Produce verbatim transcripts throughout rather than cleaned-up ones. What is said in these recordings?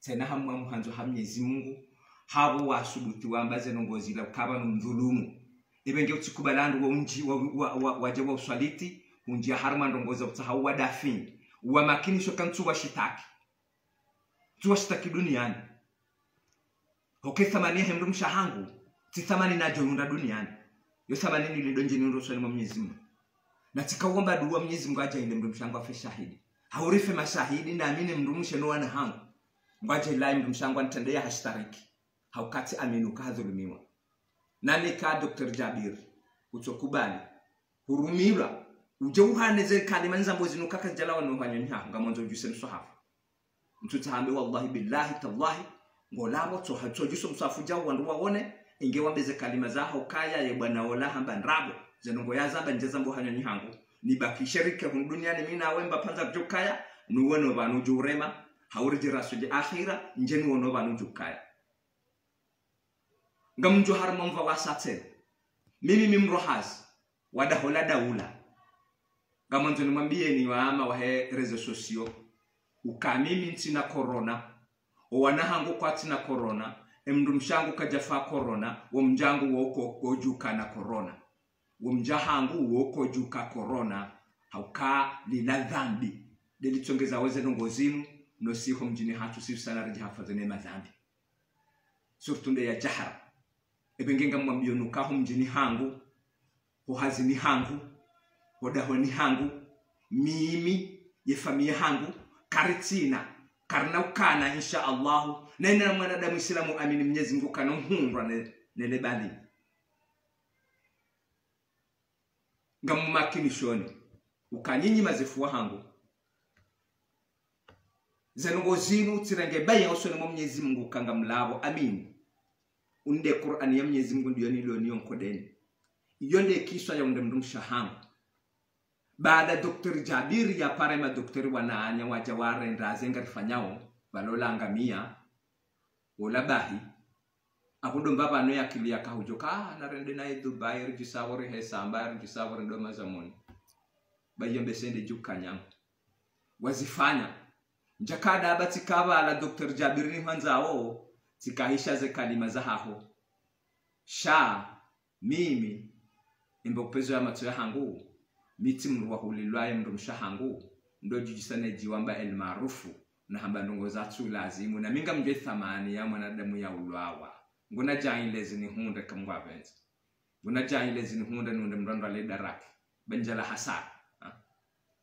tsena ha mwa muhandzo ha Mnyezi Mungu, hapvo wasubuti wamba ze ndrongoo zila ukaya pvanu mdhulumu. Ebe nge utsikubali wandru wa undji, wa, wa, wa, wadje wa uswaliti, undjia harumwa ndrongoo za utsaha uwadafini. Uwamakinisho ka ntsu washitaki. Ntsu washitaki duniani. Hoke thamani yahe mdrumshe wahangu, tsi thamani nadjo nihundra duniani. Yo thamani nilindao ndje nihundre usoni mwa Mnyezi Mungu. Na tsika uomba dua Mnyezi Mungu yadjaanlie mdrumshe wahangu yafe shahidi. Hau rife mashahidi, ndami ne mdrumshe no wana wahangu. Ngwadje lahi mdrumshe wahangu anitrende ya hashtariki. Hauka tsi amini uka hadhulumiwa. Nami ka Docteur Jabir, kutsokubali. Hurumilwa. Udje uhane ze kalima nizambo zinu kaka zidjalawa no hanyoni haho, ngamwandzo udjuse mswahafu. Mtsutsaha hambe wallahi billahi tallahi, ngolapvo tso ha-, tsodjuso mswahafu djau wandru waone, inge wambe ze kalima zaho ukaya ye bwana ola hamba ndrabo, ze ndrongoo yazamba ndje zamba hanyoni hangu. Nibaki shirike hunu duniani mi nawe mba pvandza kudjokaya, nuwe no pvanu udjo urema, hau ridjiraswili akhira, ndje nuwe no pvanu udjokaya. Ngamdjo harumwa mva wa satse. Mimi mi mrohazi, wa daho la daula. Ngamwandzo nimwambiyeni wahama wahe réseaux sociaux. Uka mimi ntsina corona. O wana wahangu kwatsina corona. E mdrumshe wahangu kadjafa corona. Wo mdji wahangu woko, kodjuka na corona. Wo mdji wahangu woko djuka corona. Hauka lila dhambi. Ndelitsongeza weze ndrongoo zinu. No siho mdjini hatru sifu sana ridjihafadhwi ne madhambi. Surtout nde ya jahara. Ebe nge ngamwambiyo nuka ho mdjini hangu, ho hazini hangu, ho dahoni hangu, mimi, ye famiyi yahangu, karitsina, karina ukana, insha Allahu, na ina mwanadamu Islamu amini Mnyezi Mungu kana uhundrwa ne, ne lebali. Ngammakinishoni, uka nyinyi mazefu wahangu. Ze ndrongoo zinu tsirenge baya usoni mwa Mnyezi Mungu uka ngamlapvo, amini. Unu nde Kur'ani ya Mnyezi Mungu ndiyo niloniyo nkodeni. Iyo nde kiswa ya undre mdrumshe wahangu. Baada Docteur Jabir yapare madocteur wananya wadja warenda ze ngarifanyao, pvalola ngamia, wola bahi, apvo ndo mba pvanu ye akili yaka hudjoka, ah, narende naye Dubai, ridjisapvo rihesamba, ridjisapvo rindo mazamoni. Ba iyo mbe sende djuka nyangu. Wazifanya. Ndjakada aba tsika pvala Docteur Jabir nihwandzao, tsikahisha ze kalima zahaho. Sha, mimi, embe upvezo ya matso yahangu, mi tsi mdru wa hulilwa ye mdrumshe wahangu, ndo djudjisa ne djiwamba El Maarufu, na hamba ndrongoo zatsu lazimu, na mi ngamdjuwe thamani ya mwanadamu ya ulwawa. Nguna djaanlie zinihundre kamngwapvendze. Nguna djaanlie zinihundre nihundre mdru andru ale daraki. Ba ndjala hasara. Ha?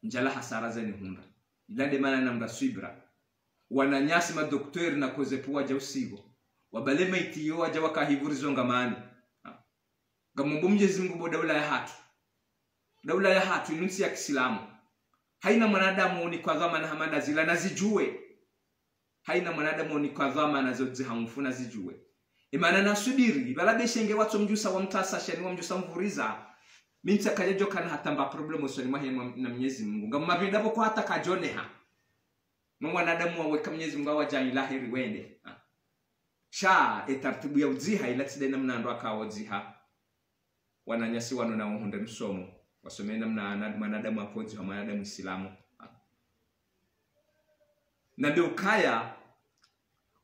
Ndjala hasara zenihundra. Ila nde mana namdra swibra. Wananyasi madocteur na koze pvo wadja usivo. Wabale maiti yo wadja waka hipvuri zongamani. Ha? Ngamombo Mnyezi Mungu bo daula yahatru. Daula yahatru inu ntsi ya Kiislamu. Haina mwanadamu unikwa dhwamana hama nda zila nazidjuwe. Haina mwanadamu unikwa dhwamana zo dziha mfu nazidjuwe. Emana nasubiri, pvala be shenge watsomdjusa wamtasa sheni wamdjusa mvuriza. Mi ntsakadjadjoka na hata mba problème usoni mwahe mwa-, na Mnyezi Mungu. Ngamapvinda pvo kwa hata kadjoneha. No mwanadamu wawe ka Mnyezi Mungu awadjaanlie laheri wende. Ha. Sha, e tartibu ya udziha, ila tsi nde namna wandru waka wodziha. Wananyasi wanu na wahundre msomo. Wasome namna na-, mwanadamu apvodziha mwanadamu Islamu. Ha. Na be ukaya,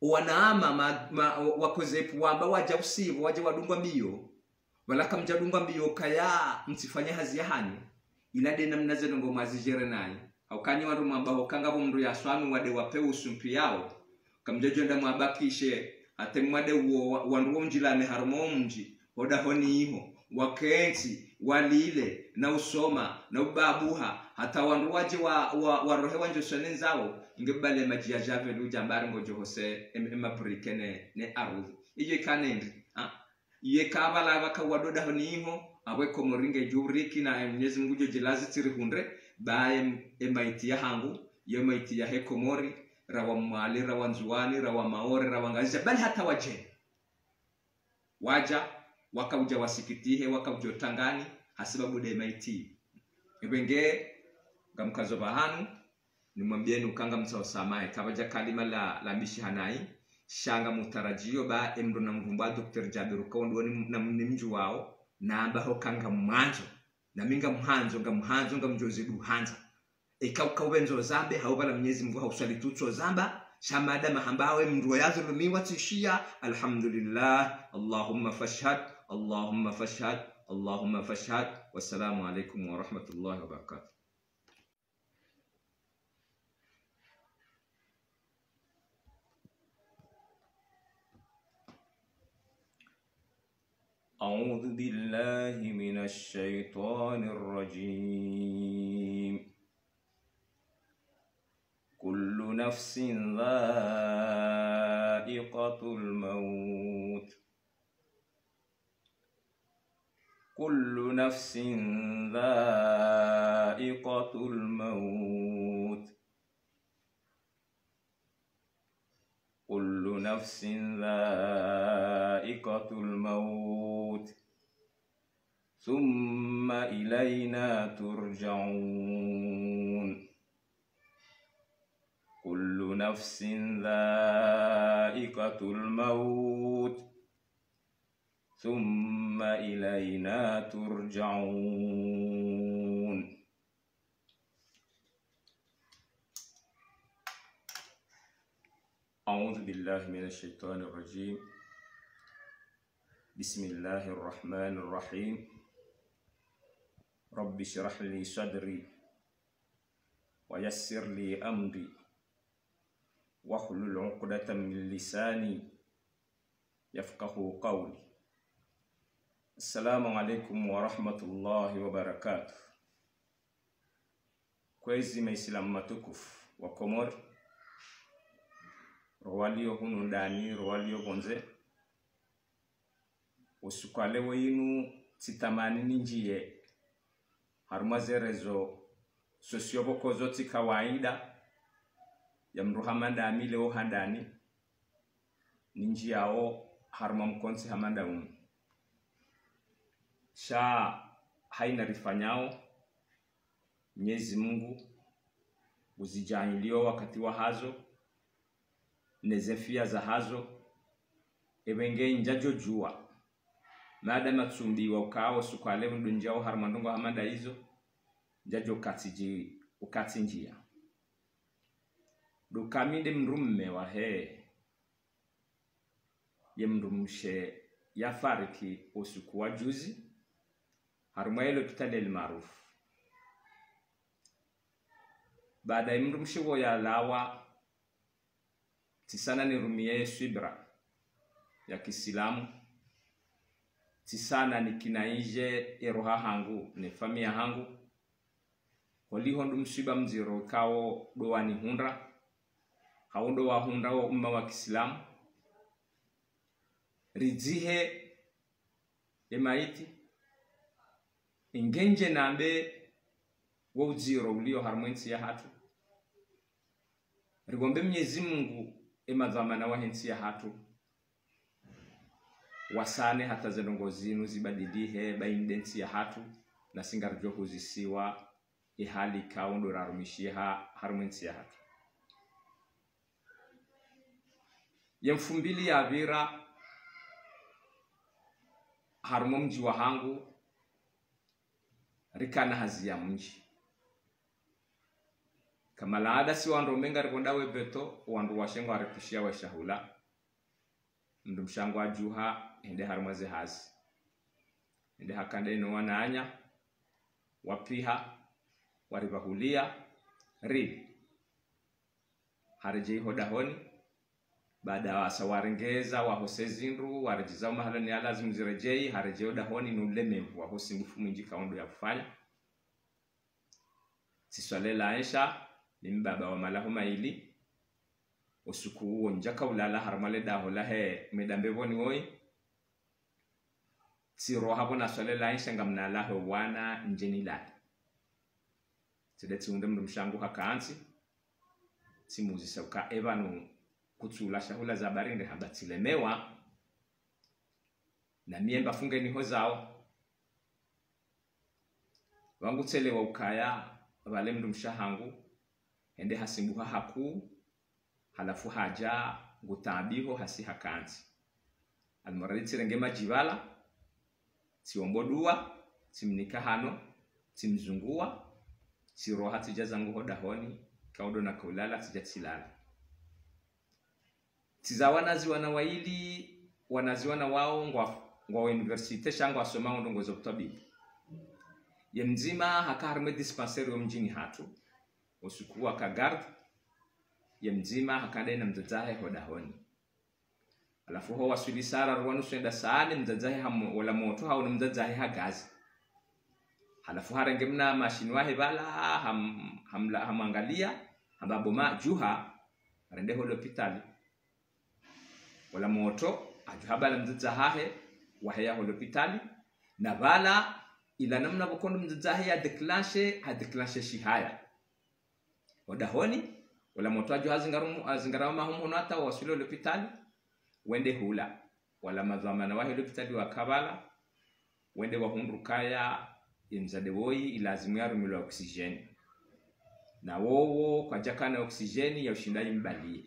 o wanama, ma, ma, wakoze pvo wamba wadja usivo, wadja wadungwa mbiyo. Pvala kamdjadungwa mbiyo kaya mtsifanya hazi yahanyu. Ila nde namna ze ndrongoo mwazidjere nayi. Hauka nyi wandru mwamba hoka ngapvo mdru yaswanu wade wapve usumpvi yawo. Kamdjadjo enda mwabakishe, hata mwade uwo wa-, wandru wo mdjilane harumwa wo mdji, ho dahoni iho, wakentsi, walile, na usoma, na ubabuha, hata wandru wadje wa, wa, warohe wandje usoni ndzao, nge bale madji ya djapve ludja mbari ngodjo hose, em-, emaburike ne, ne arudhi. Iyo ika nendri, ha? Iye ka pvala pvaka wado dahoni iho, apvo e Komori ngedjo uriki na, eh, Mnyezi Mungu djo djilazi tsirihundre, ba em-, emaiti yahangu, ye maiti yahe Komori, ra wa Mwali, ra wa Ndzuwani, ra wa Maore, ra wa Ngazidja, bali hata Wadjeni. Wadja, wakaudja wasikitihe, wakaudja utangani, hasibabu nde maiti. Ebe nge, ngamkazo pvahanu, nimwambiyeni uka ngamtsaho samaha, kapvadja kalima la, la mbishi hanayi, sha ngamtarajiyo ba emdru na mvumba Docteur Djabiru ka wandru wani na, ni mdjuwao, na amba hoka ngamwandzo, na mi ngamhandzo, ngamhandzo, ngamdjozi duhandza. Eka uka upvendzo zambe, hau pvala Mnyezi Mungu hauswaliti utso zamba, Sha madamu hamba we mndru yadhulumiwa tsishiya, alhamdulillah, Allahumma fashhad, Allahumma fashhad, Allahumma fashhad. Wassalamu alaikum warahmatullahi wabarakatuh. أعوذ بالله من الشيطان الرجيم. كل نفس ذائقة الموت. كل نفس ذائقة الموت. كل نفس ذائقة الموت. ثم إلينا ترجعون. كل نفس ذائقة الموت. ثم إلينا ترجعون. أعوذ بالله من الشيطان الرجيم. بسم الله الرحمن الرحيم. رب اشرح لي صدري ويسر لي أمري واحلل عقدة من لساني يفقهوا قولي. السلام عليكم ورحمة الله وبركاته. Kwezi Maislamu matukufu wa Komori, ro walio hunu ndani, ro walio pvondze, usiku wa leo inu tsitamani ninjiye harumwa ze réseaux sociaux pvoko zo tsi kawaida ya mndru hama ndami leo handani, ninjiyao harumwa mkontsi hama nda unu. Sha haina rifanyao, Mnyezi Mungu uzijanyilio wakati wahazo, ne ze fiya zahazo, epvenge ndjadjo djuwa. Madamu tsumbiwa ukao usiku wa leo ndo njiyao harumwa ndrongoo hama nda izo, ndjadjo ukatsi dji-, ukatsi njiya. Ndo uka mi nde mndru mme wahe ye mndru mshe yafariki usiku wa juzi, harumwa ye l'hôpital El Maarouf. Baada ye mndru mshe wo yalawa, tsisana nirumiye ye swibra ya kiislamu, tsisana nikinaidje ye roha hangu ne famiya hangu, holiho ndo mswiba mdziro ikao ndo wanihundra, hau ndo wahundra wo umma wa kiislamu. Ridzihe ye maiti, ingendje nambe wo udziro ulio harumwa ye ntsi yahatru. Riwombe Mnyezi Mungu ye madhwamana wahe ntsi yahatru wasane hata ze ndrongoo zinu zibadilihe, baina ye ntsi yahatru, nasi ngaridjo huzisiwa ye hali ikao ndo rarumishiha harumwa ye ntsi yahatru. Ye mfumbili yapvira harumwa mdji wahangu, rikana hazi ya mdji. Kama laada si wandru waume ngaripvondao ye beto, wandru washe ngwaripvishiyao ye shahula. Mndru mshe hangu adjuha, hende harumwa ze hazi. Hende hakana no wananya, wapviha, waripvahuliya, rili. Haredjei ho dahoni, baada wasa warengeza, wahose zindru, waredjeza mahalani ya lazimu ziredjei, haredjei ho dahoni, no ulemevu, waho usimbufu mwindji ikao ndo ya ufanya. Tsiswali la Isha, ni mbaba wa malaho maili. Usiku uwo ndjaka ulala harumwa le daho lahe mwenda mbepvoni woyi. Tsiroha pvo naswali la Isha ngamna laho wana ndje nilale. Tside tsihundre mndru mshe hangu hakantsi, tsimuzisa uka epvanu kutsula shahula za barinde, hamba tsilemewa, na mi emba fungeni ho zao. Pvangu tselewa ukaya pvale mndru mshe hangu hende hasimbuha hakuu, halafu hadja ngutaabiho hasi hakantsi. Almuradi tsirenge madji pvala, tsiombo dua, tsimnika hano, tsimzunguwa, tsiroha tsidja zangu ho dahoni, ikao ndo naka ulala, tsidja tsilala. Tsiza wanaziwana waili, wanaziwana wao ngwa, ngwa université sha ngwasomao ndrongoo za utwabibu. Ye mdzima haka harimwa ye dispensaire yo mdjini hatru. Usiku waka garde, ye mdzima haka ndaye na mdzadze wahe ho dahoni. Halafu ho waswili saa raru wa nusu enda saa nne, mdzadze wahe hamo, wola motro hawono mdzadze wahe hagazi. Halafu harenge mna mashini wahe pvala, ham, hamla, hamwangalia, hamba bo ma, djuha, rende ho lapitali. Wola motro, hadjuha pvala mdzadze wahahe, waheya ho lapitali, na pvala, ila namna pvoko ndo mdzadze wahe ya déclenché, ha déclenché shihaya. Ho dahoni, wola motro hadjuha hazingaru, hazingara maho mhono hata waswili ho lapitali, wende hula. Wola madhwamana wahe lapitali waka pvala, wende wahundru ukaya, ye mdzadze woyi, ilazimu yarumilwa oxygène. Na wowo, kwadjakana oxygène, ya ushinda yimbalie.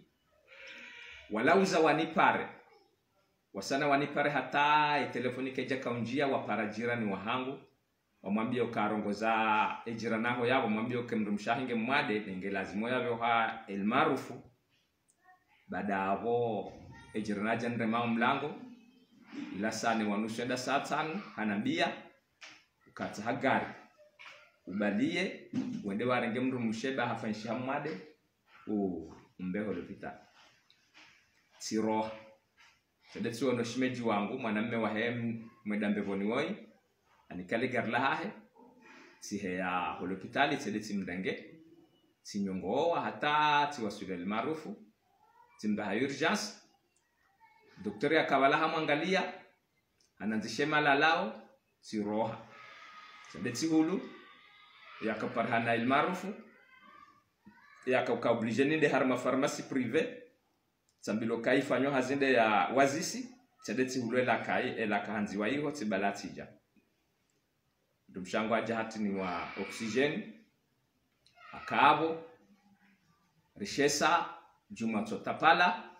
Wala uza wanipare. Wasana wanipare hata, ye telefoni kayidjaka undjia, wapara jirani wahangu. Wamwambia uka arongoza ye jirani waho yapvo, wamwambia uka ye mdrumshe wahe nge mwade, nenge lazimu yapve ha El Maarouf. Baada yapvo, ye jirani hadja nirema o mlango, ila saa nne wa nusu enda saa tsanu, hanambia, uka tsaha gari. Ubalie, wende warenge mdrumshe ba hafanyishiha mwade, u, umbe ho lapitali. Tsiroha. Tsende tsiwono shemedji wangu, mwanamme wahe m, mwenda mbepvoni woyi, hanika le gari lahahe, tsiheya ho lapitali, tsende tsimrenge, tsinyongowa hata tsiwaswili El Maarouf, tsimraha urgence. Docteur yaka pvala hamwangalia, hanandzishe malalao, tsiroha. Tsende tsihulu, yaka parihana El Maarouf, yaka uka obligé nende harumwa pharmacie privée, tsambilwa uka yifanyo hazi nde ya Oasis, tsende tsihulu ela kayi, ela kahandziwa iho, tsipvala tsidja. Mdrumshe wahangu hadja hatiniwa oxygène, haka pvo, rishesa, djumwa tso tapala,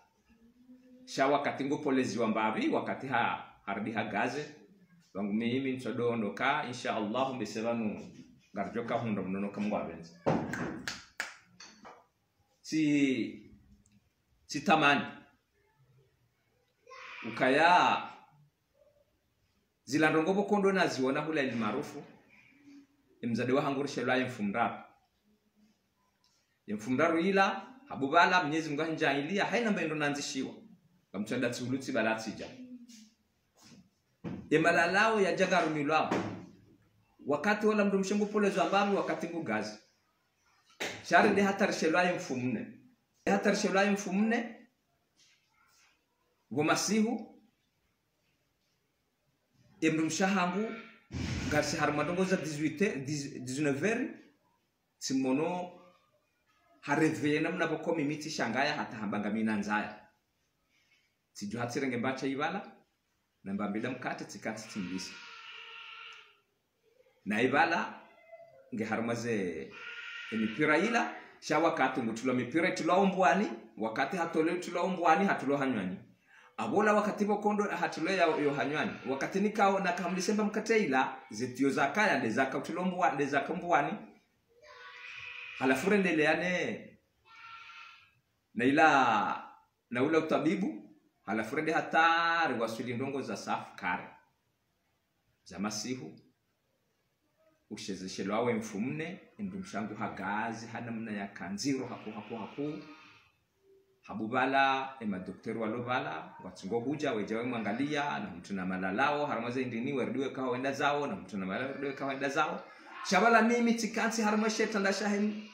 sha wakati ngupoleziwa mbapvi, wakati ha, harudi hagaze, pvangu mimi ntsodo ondoka, insha Allah, mbese pvanu, ngaridjoka hundra mnono ka Mngu yapvendze. Tsi, tsitamani. Ukaya, zila ndrongoo pvoko ndo naziwona hula El Maarouf, ye mdzadze wahangu rishelwa ye mfumoraru. Ye mfumoraru ila, hapvo pvala, Mnyezi Mngu hahindjaalia, hayina mba ndo nandzishiwa. Ngamtsoenda tsihulu tsipvala tsidja. Ye malalao yadja ngarumilwao. Wakati wola mdrumshe ngupoleziwa mbapvi, wakati ngu gazi. Sha rende hata rishelwa ye mfumonne. Hata rishelwa ye mfumonne, pvo masihu, ye mdrumshe wahangu, ngarisi harumwa ndrongoo za dix-huit heures, dix, dix-neuf heures, tsimono haréveillé namna pvoko mimi tsishangaya hata hamba ngami na ndzaya. Tsidjuha tsirenge mbatsha ipvala, na mbambida mkate tsikantsi tsimlise. Na ipvala, nge harumwa ze, ye mipira ila, sha wakati ngutrilwa mipira itrilwa ombwani, wakati hatolwa itrilwa ombwani, hatrilwa hanywani. Apvo ola wakati pvoko ndo hatrilwa ya, yo hanywani. Wakati nikao, nakahamlise mba mkate ila, ze tiyo zakaya, nde zaka utrilwa ombwa, nde zaka ombwani. Halafu rendelea ne, na ila, na ula utwabibu, halafu rende hata riwaswili ndrongoo za safukare. Za masihu, ushezeshelwa we mfumonne, ye mdrumshe wahangu hagazi, ha namna yaka ndziro, haku, haku, haku. Hapvo pvala, ye madoktera walo pvala, ngwatsungo hudja, wedja wemwangalia, na mtru na malalao, harumwa ze ndrini, werudi weka hwenda zawo, na mtru na malalao, werudi weka hwenda zawo. Sha pvala mimi tsikantsi harumwa she itranda shahe m,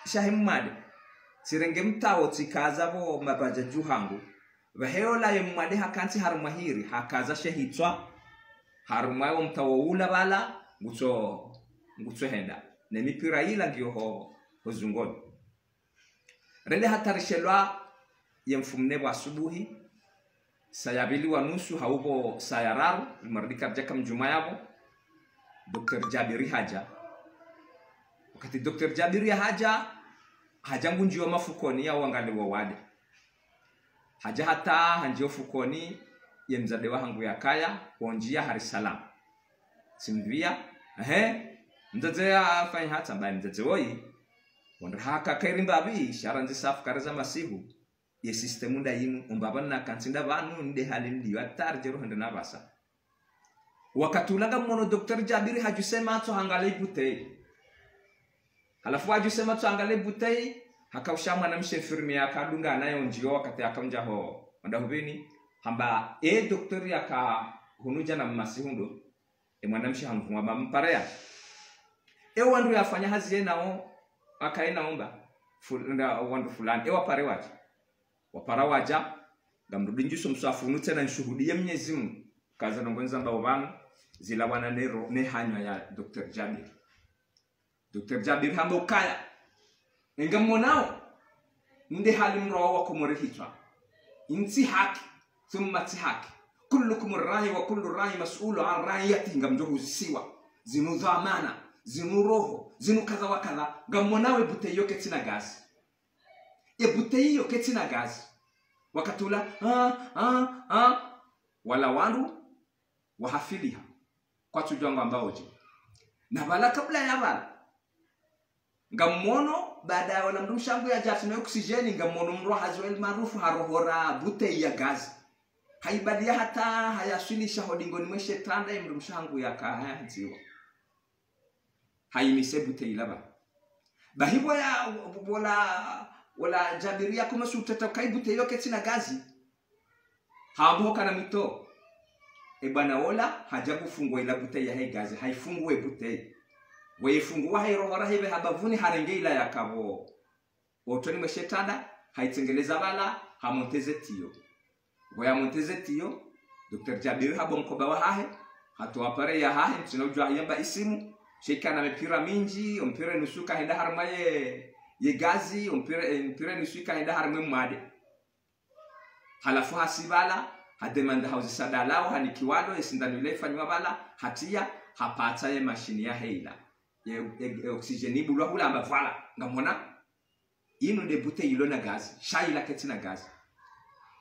shahe mwade. Tsirenge mtawo tsikaza pvo mabadja dju hangu. Pvahe ola ye mwade hakantsi harumwa hiri, hakaza she hitswa, harumwa wo mtawo ula pvala, ngutso, ngutso henda. Ne mipira ila ngiyo ho, ho zungoni. Rende hata rishelwa ye mfumonne pvo asubuhi, saa ya pvili wa nusu, hau pvo saa ya raru, limwarudi karidjaka mdjumwa yapvo, Docteur Jabiri hadja. Wakati Docteur Jabiri yahadja, hadja ngundjiyo mafukoni ya wangalie wo wade. Hadja hata handjiyo fukoni, ye mdzadze wahangu yakaya, wondjiya hari salamu. Tsimvia, ehe, mdzadze ya fanyi hata mbaye mdzadze woyi. Wonde haka keri mbapvi, sha randzi safukare za masihu. Ye système nda yinu, omba pvanu nakantsi nda pvanu, nde hali ndiyo, hata ridjero hende na pvasa. Wakati ula ngamwono Docteur Djabiri hadjuse matso hangalia ibouteille. Halafu hadjuse matso hangalia ibouteille, hakausha mwanamshe infirmière yakadunga naye ondjiyo wakati yakaundja ho, onda hupvini, hamba, e docteur yaka hunu djana mmasi hundru, e mwanamshe hamvumwa amba mpare ya. E wandru yafanya hazi yenao, akaye naomba, fu-, nda wandru fulani, e wapare wadja. Wapara wadja, ngamrudi ndjuso mswafu unu tsena nshuhudiye Mnyezi Mungu. Kaza ndrongo nizambao pvanu, zilawana ne ro-, ne hanywa ya Docteur Djabir. Docteur Djabir hamba ukaya, ngamwonao, nde hali mro wa Komori hitswa. Ntsi haki, thumma tsi haki. كلكم راع وكل راع مسؤول عن رعيته, ngamdjo huzisiwa. Zinu dhwamana, zinu roho, zinu kadha wa kadha. Ngamwonao e bouteille yo ketsina gazi. E bouteille yo ketsina gazi. Wakati ula, ah, ah, ah. Wala wandru wahafiliha. Kwatsudjuwa ngwambao dje. Na pvala kabla ya pvala, ngamwono, baada ya wala mdrumshe hangu yadja hatsina oxygène, ngamwono mro hazi wa El Maarouf harohora bouteille ya gazi. Haibaliya hata hayaswilisha ho dingoni mwe she tranda, ye mdrumshe hangu yaka hayandziwa. Hayimise bouteille laba. Bahi pvo ya, pvola, pvola Djabiri yakomesa utata ukaya e bouteille yo ketsina gazi. Hamba hukana mwito. E bwana ola, hadja hufungua ila bouteille yahe gazi, haifungue bouteille. Pvo yaifunguwa hairohora haipve ha bavuni harenge ila yakapvo otsoni mwe she tranda, haitsengeleza pvala, hamonter ze tuyaux. Pvo yamonter ze tuyaux, Docteur Djabir hapva omkoba wahahe, hatowa appareil yahahe, ntsina udjuwa yamba isimu, sha ikana mipira mindji, ompira nusu kahenda harimwa ye, ye gazi, ompira, eh, mpira nusu kahenda harimwa e mwade. Halafu hasi pvala, hademanda hauzisa dalao, hanikiwa lo, ye sindanu ila ifanyiwa pvala, hatiya, hapatsa ye mashini yahe ila. Ye, ye, ye oxygène ibulwa hula hamba pvala, ngamwona, inu nde bouteille ilo na gazi, sha ila ketsina gazi.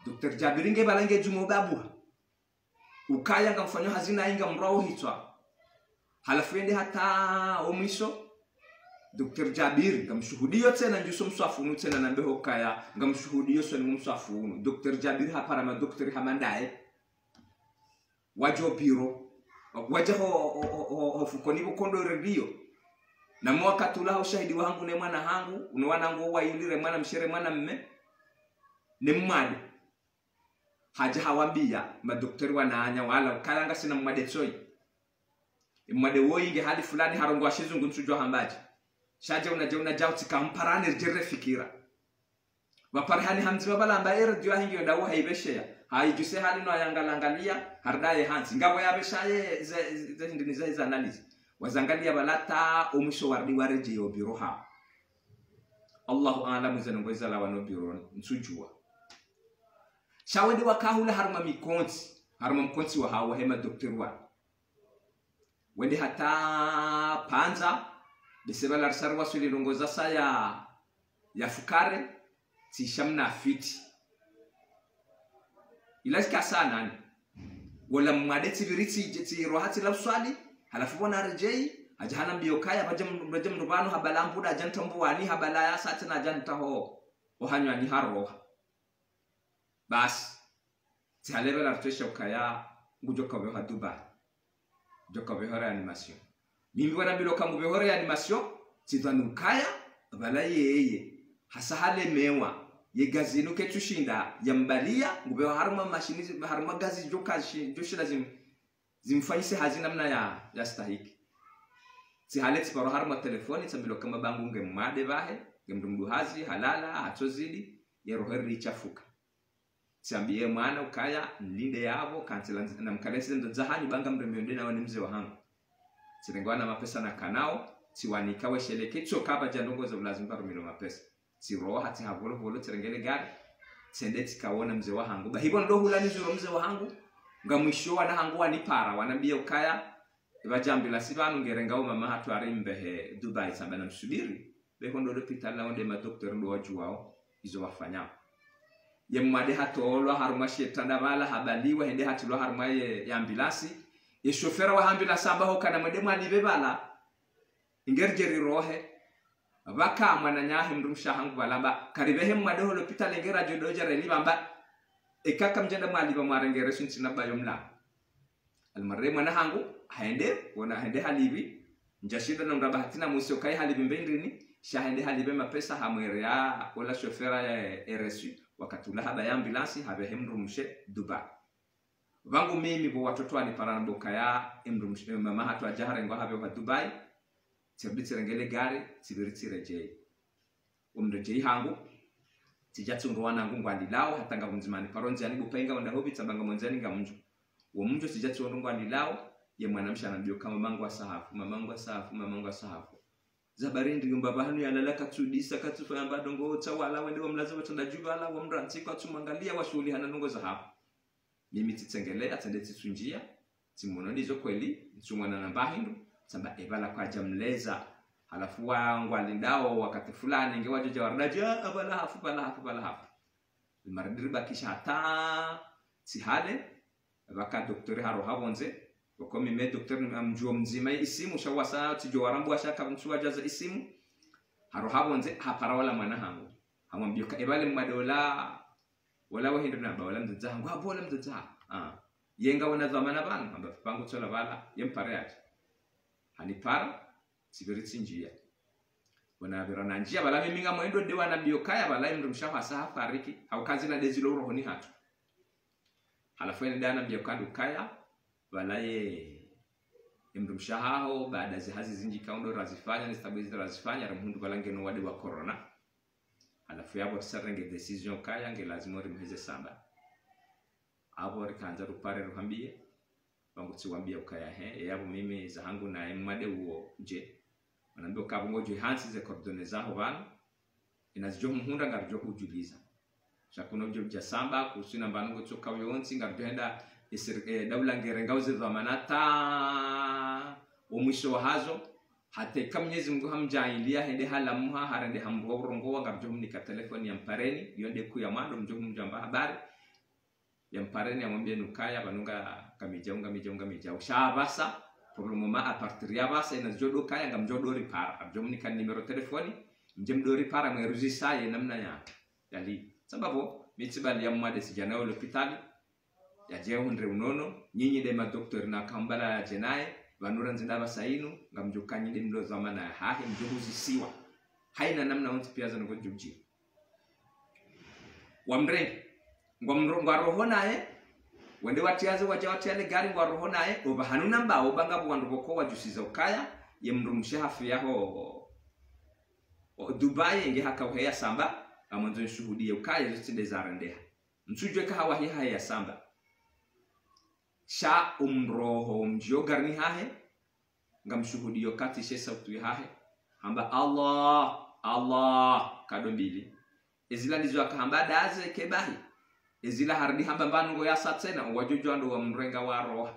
Docteur Djabir nge pvala nge djumo babuha. Ukaya ngamfanyo hazi na inga mro wa hitswa. Halafu yende hata omwiso. Docteur Djabir, ngamshuhudiyo tsena ndjuso mswafu unu tsena nambe hukaya, ngamshuhudiyo usoni mwa mswafu unu. Docteur Djabir hapara ma docteur hama ndaye. Wadja ho biro. Wadja ho, ho, ho, ho, ho fukoni pvo kondo redio. Na mwa wakati ula ha ushahidi wahangu ne mwana hangu, uno wanangu wayili, re mwana mshe re mwana mme, ne mwade. Hadja hawambiya, ma docteur wananya wala, ukaya ngasina mwade tsoyi. E mwade woyi nge hali fulani harongowa shizungu ntsudjuwa hamba dje. Sha dje una dje una dja utsika mparane ridjere fikira. Pvapvare hani hamdzima pvala hamba e radio yahe ngiyo ndawo haipvesheya. Haidjuse hali no ayangalangaliya, hardaye hantsi. Ngapvo yapveshaye ze, ze, ze hindri ni ze, ze analyse. Wazangaliya pvala ta omwiso warudi waredjeyi o biro hawo. Allahu a'lamu ze ndrongo iza lawa no biro ni, ntsudjuwa. Sha wende wakahula harumwa mikontsi, harumwa mkontsi wahawo wahe ma docteur wa. Wende hata pvandza, bese pvala risa riwaswili ndrongo za saya ya fukare, tsisha mnafiti. Ila zika saa nane. Wola mwade tsipviri tsi, tsiroha tsila uswali, halafu pvona aredjeyi, hadja hanambiya ukaya, pvadja m-, pvadja mndru pvanu habala mbuda, hadja ntambuwani, habala ya sati na hadja ntaho, ohanywani haroha. Basi. Tsihale pvala ritswesha ukaya, ngudjo kapveha Dubai. Ngudjo kapveha réanimation. Mimi wanambilwa ka ngupveho réanimation, tsidhwani ukaya, pvala yeye. Hasa halemewa. Ye gazi inu ketsushinda, yambaliya, ngupveho harumwa mashini, harumwa gazi djo kashi, djo shinda zim-, zimfanyise hazi namna ya, ya stahiki. Tsihale tsiparo harumwa telefoni, tsambilwa ka mbangu nge mwade pvahe, nge mndru mduhazi, halala, hatsozidi, ye roho iri ichafuka. Tsambiye mwana ukaya, nilinde yapvo, kantsila nz-, namkalensi ndoza hanyu ba ngamremio nde nawo ni mze wahangu. Tsirenge wana mapesa nakanao, tsiwanika wesheleke, tsoka pvadja ndrongo za ulazimu parumilo mapesa. Tsiroha, tsiha volovolo, tsirenge le gari, tsende tsikaona mze wahangu. Ba hipvo ndo hula nizuro mze wahangu, ngamwisho wana hangu wanipara, wanambiya ukaya, pvadja ambilasi pvanu ngerengao mama hatru ari mbehe Dubai, tsamba namsubiri. Be hondo lopitali na wonde ma docteur ndo wadjuwao izo wafanyao. Ye mwade hatolwa harumwa she tanda pvala habaliwa hende hatrilwa harumwa ye, ye ambilasi. Ye shofera wa ambilasi hamba hukana mwende mwalipve pvala. Ingeridjeri rohe. Pvaka mwananyahe mdrumshe wahangu pvala amba, karibehe mwade ho lapitali nge radjo dodja reli pvamba, eka kamdjenda mwalipva mwarenge reçu ntsina bayo mla. Almarre mwana hangu, hende, wona hende halipvi, ndjashinda na mraba hatsina musi okayi halipvi mbendrini, sha hende halipve mapesa hamwereya ola shofera ya reçu, wakati ula haba ya ambulansi, habehe mdrumshe Dubai. Pvangu mimi pvo watoto wanipara na mboka ya, emdrumshe, mama hatru adja harengwa hapve wa Dubai, tsirudi tsirenge le gari, tsipviri tsiredjeyi. Omredjeyi hangu, tsidja tsiondo wanangu ngwalilao, hata ngapvo mdzima niparo ndziani pvo pvayi ngawenda hopvi tsamba ngamwandzani ngamdjo. Womdjo tsidja tsiondo ngwalilao, ye mwanamshe hanambiya uka mamangu asahafu, mamangu asahafu, mamangu asahafu. Za barindi yumba pvahanu yalala katsudisa, katsufanya mbadongo, tsa wala wende wamlaza pvatsanda dju pvala, wamrantsi kwatsumwangaliya, washuhulihana ndrongo zahafu. Mimi tsitsengeleya, tsende tsitsundjiya, tsimono ndizo kweli, ntsumwana namba hindru, tsamba epvala kwadja mleza. Halafu wangwalindao wakati fulani, nge wadjodja waridadja, ah, pvala hafu, pvala hafu, pvala hafu. Almarre ribakisha hata tsihale, pvaka doktori haroha pvondze, pvoko mimi doktori namdjuo mdzima isimu, sha wasa, tsidjo warambuwa sha kapvundru wadjaza isimu, haroha pvondze, hapara ola mwana hangu. Hamwambiya uka epvale mwade ola, ola wahindru namba, ola mdzadze hangu, hamba ola mdzadze hangu. Ah. Ye ngawona dhwamana pvanu, hamba pvangu tsola pvala, ye mpare yadje. Hanipara, tsipviri tsindjiya. Wona pvira nandjiya, pvala mimi ngamwendo nde wanambiya ukaya, pvala emdrumshe waho asa hafariki, hauka zila ndezilo urohoni hatru. Halafu ene nde wanambiya uka ndo ukaya, pvala ye, emdrumshe waho, baada zihazi zindji kaundo razifanya, ne sababu izi razifanya, ramhundru pvala ngeno wade wa corona. Halafu yapvo tsarenge décision ukaya, nge lazima rimheze samba. Apvo rikandza rupare ruhambiye, pvangu tsiwambiya ukaya he, yapvo mimi zahangu naye mwade uwo dje. Wanambiya uka pvo ngodjo hantsi ze coordonnées zaho pvanu, ina zidjo mhundra ngaridjo hudjuliza. Sha kuno djo dja samba, kusina mbanu ngotsoka uyontsi, ngaridjo henda, isir-, eh, daula ngerengao ze dhwamana ta, omwiso wahazo, hata eka Mnyezi Mngu hamdjaaliya, hende halamuha, harende hamruwa urongowa, ngaridjo mnika telefoni ya mpareni, yo nde kuu ya mwando, mdjo mdjamba habari, ya mpareni yamwambiye nukaya, pvanu nga, ngamidjao, ngamidjao, ngamidjao. Sha apvasa, pour le moment, à partir ya apvasa, ina zidjo do kaya, ngamdjo do ripara. Apvo mnika numéro téléphone, mdje mdo ripara, mweruzisaye namna ya, yali. Sababu, mi tsibaliya mwade tsidja naye lapitali, yadje hundre unono, nyinyi nde madoktori na kambala yadje naye, pvanu randzi nda apvasa inu, ngamdjo ka nyi nde mlo dhwamana yahahe, mdjo huzisiwa. Haina namna wontsi piya zanu ngodjo dji. Wamrenge, ngwamro-, ngwaroho naye, wende watriyaze wadja watriya le gari ngwaroho naye, opvahanu namba, opvanga pvo wandru pvoko wadjusiza ukaya, ye mdrumshe hafiya ho, o Dubai, nge haka uheya samba, ngamwandzo nishuhudiye ukaya, zo tsi nde zarendeha. Ntsudjuwa eka hawahi haheya samba. Sha umroho umdjiyo garini hahe, ngamshuhudiyo katsi she sauti yahahe. Hamba Allah, Allah, kado mbili. Ezila ndizo akahamba daze kebahi. Ezila harudi hamba mbanu ngo yasa tsena, wadjodjuwa ndo wamrenga waroha.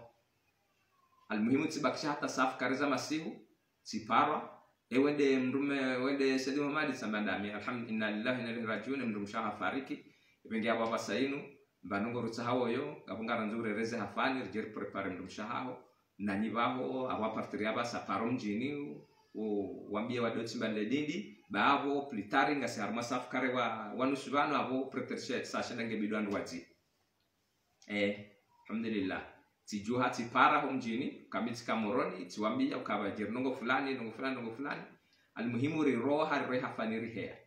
Almuhimu tsibakisha hata safu kariza masihu, tsiparwa. Ewe nde mdrume, ewe nde Said Mohamed, tsamba ndami. Alhamdu-, inna lillahi wa inna ilayhi rajiun, mdrumshe waho hafariki. Epvenge apvo apvasa inu, mbanu ngorutsaha woyo, ngapvo ngarandzo urereze hafani, ridje ripréparé mdrumshe waho. Nanyi pvaho, apvo à partir ya apvasa paro mdjini, u-, wambiye wado tsimba le dindi, pvapvo, plus tard, ngasi harumwa safu kare wa, wa nusu pvanu, apvo, prêter she, sa shenda nge bidwa ndo wadzi. Eh, alhamdulillah. Tsidjuha tsipara ho mdjini, kamitsika Moroni, tsiwambiya, ukapva djeri ndrongo fulani, ndrongo fulani, ndrongo fulani. Almuhimu riroha, riroha hafani riheya.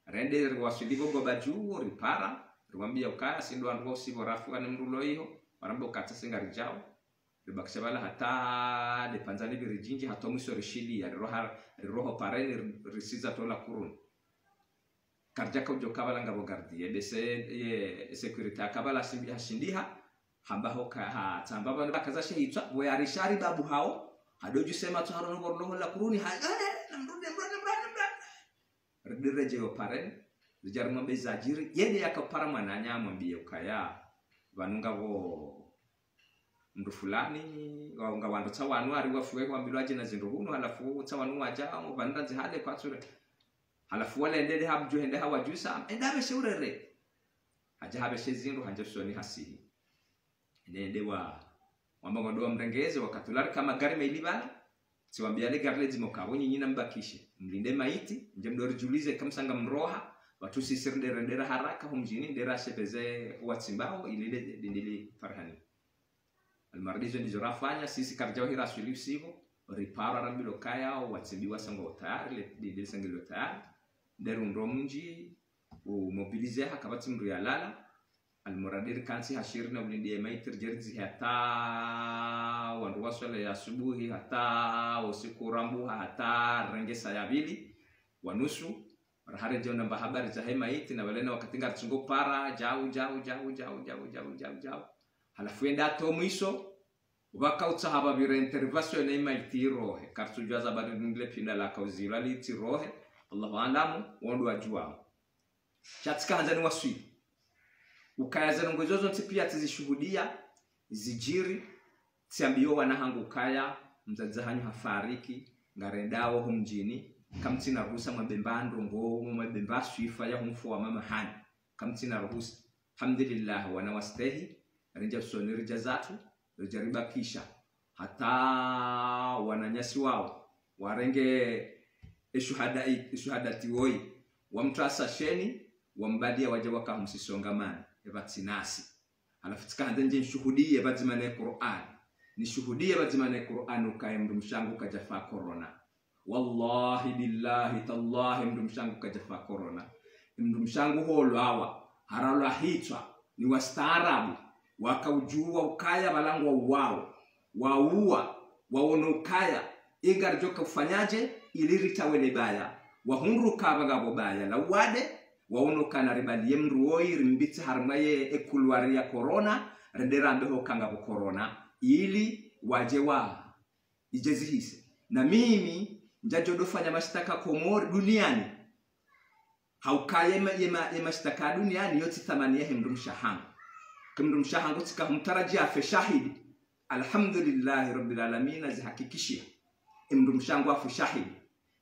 Rende riwaswili pvo Goba dju, ripara, riwambiya ukaya, si ndo wandru wa usiku rafu kane mdru lo iho, waramba ukatsa si ngaridjao. Ribakisha pvala hata nde pvandza lipvi ridjindji, hata mwiso rishiliya, riroha, riroho pareni, ri-, risiza tola kuruni. Karidjaka udjo ka pvala ngapvo gardien, be se, ye, sécurité aka pvala simbi hashindiha, hamba hoka, ha, tsamba pvanu pvakaza shehitswa, pvo yarishari babu hawo, hadodju sema tsu harono pvo roho la kuruni, ha, eh, namdru, namdru, namdru, namdru. Ridiredjeyo pareni, ridja rimwambe zadjiri, yende yakapara mwananya amwambiye ukaya, pvanu ngapvo mdru fulani, wa-, nga wandru tsa wanu, ari wafuwe wambilwa djina zindru hunu, halafu tsa wanu wadja, ngo pvanu randzi hale kwatsure. Halafu wala endele hamdju hende hawadjusa, enda apveshe urere. Hadja hapveshe zindru, handja usoni hasihi. Nende wa, wamba ngondo wamrengeze, wakati ula rika magari mayili pvala. Tsiwambia le gari le dzima ukaya pvo nyinyi nambakishe. Mlinde maiti, ndje mdori djulize kamtsanga mroha, watru sisi rindere ndera haraka ho mdjini, ndera shepveze watsimbao, ili le dindili Farhani. Almaradi izo ndizo rafanya, sisi karidja wahira swili usiku, ripara rambilwa ukaya, watsimbiwa sango tayari, le dindili sango tayari, ndere undro mdji, umobilize ha kapvatsi mdru yalala, almuradi rikantsi hashiri na ulindi ye maiti ridje ridzihe hata wandru waswali ya asubuhi, hata usiku rambuha, hata renge saa ya pvili wa nusu, raha redjao namba habari zahe maiti, na pvale na wakati ngaritsungo para, djau, djau, djau, djau, djau, djau, djau, djau. Halafu yenda hata mwiso, wakautsaha pvapvire intervention ne maiti irohe, karitsudjuwa za bari nile pvindra la kauzilwa litsi rohe, Allahu aalamu, wo ndo wadjuwao. Sha tsika handza niwaswili ukaya ze ndrongoo izo zontsi pia tsizishuhudia, zidjiri, tsiambiwa wana hangu ukaya, mdzadze hanyu hafariki, ngarendao ho mdjini, kamtsina ruhusa mwambe mba ndrongoo, mwambe mba swifa ya humfu wa mama hanyu. Kamtsina ruhusa. Alhamdulillah, wana wastehi, rindja usoni ridja zatru, ridja ribakisha. Hata wananyasi wao, warenge eshuhada i-, eshuhadati woyi, wamtrasa sheni, wambadia wadja waka humsisongamani, epvatsi nasi. Halafu tsika handza ndje nishuhudie pvadzima ne Qur'an. Nishuhudie pvadzima ne Qur'an ukaya mdrumshe hangu kadjafa corona. Wallahi, billahi, tallahi, mdrumshe hangu kadjafa corona. Mdrumshe hangu holwawa, haralwa hitswa, ni wastaarabu, wakaudjuwa ukaya pvalangwa uwao, wauwa, waono ukaya, inga ridjoka ufanyaje, ili ritawe le baya, wahundru ukaya pvangapvo baya la uwade, waono ukaya naribaliye mdru woyi, rimbitse harimwa ye ekulwari ya corona, rende rambe ho ukaya ngapvo corona, ili wadje wa idje zihise. Na mimi, ndjadjo dofanya mashtaka Komori duniani. Haukaya yema, yema, yema mashtaka duniani yotsi thamani yahe mdrumshe hangu. Ke mdrumshe hangu tsika humtaraji afe shahidi. Alhamdulillahi Rabbil Alamina zihakikishiha. Emdrumshe hangu hafu shahidi.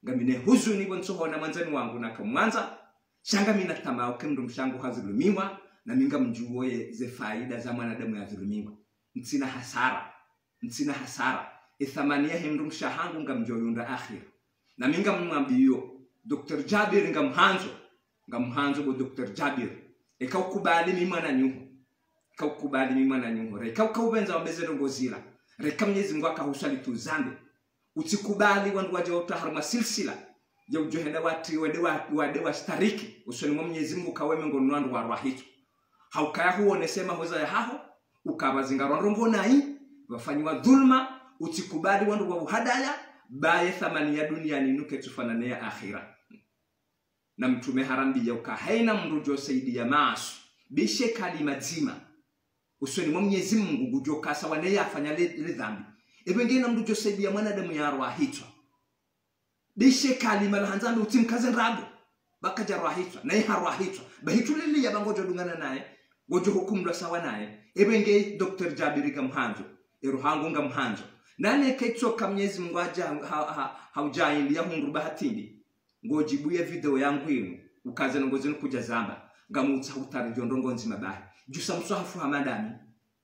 Ngamina huzuni pvo ntsohona mwandzani wangu nakamwandza. Sha ngamina tamaa uke mdrumshe hangu hazulumiwa, na mi ngamdjuwo ye ze faida za mwanadamu yazulumiwa. Ntsina hasara. Ntsina hasara. Ethamani yahe mdrumshe hangu ngamdjo yunda akhira. Na mi ngamwambiyo, Docteur Jabir ngamhandzo. Ngamhandzo bo Docteur Jabir. Eka ukubali mi mwananyaho. Eka ukubali mi mwananyaho. Reka uka upvendza wambe ze ndrongoo zila. Reka Mnyezi Mungu akahuswali tu zambe. Utsikubali wandru wadje wautowa harumwa silsila ya udjo henda wati wende wa, wende washtariki usoni mwa Mnyezi Mungu ukawe mengoni mwa wandru warwa hitswa. Haukaya huonese mahoza yahaho, ukapvazingarwa ndrongoo nayi, pvafanyiwa dhulma, utsikubali wandru wahuhadaya, ba ye thamani ya duniani inu ketsufanana ne ya akhira. Na Mtrume harambiya uka haina mndru udjo saidiya maaswi, be she kalima dzima usoni mwa Mnyezi Mungu ngudjo kasa wa ne yafanya le, le dhambi. Ebe nge haina mndru udjo saidiya mwanadamu yarwa hitswa, be she kalima lahandza ndo utsimkaze ndrabo, ba kadjarwa hitswa, naye harwa hitswa. Ba hitru liliya ba ngodjo dungana naye, ngodjo hukumlwa sawa naye. Ebe nge Docteur Jabir ngamhandzo, eroho hangu ngamhandzo. Nane ketsoka Mnyezi Mungu hadja, ha, ha, haudja indi yahundru bahati mbi, ngodjibu ye video yangu inu, ukaze ndrongoo zinu kudja zamba, ngamutsaha utari djo ndrongoo ndzima bahi. Djusa mswahafu hama ndami,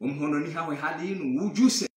omhononi haho hali inu, udjuse.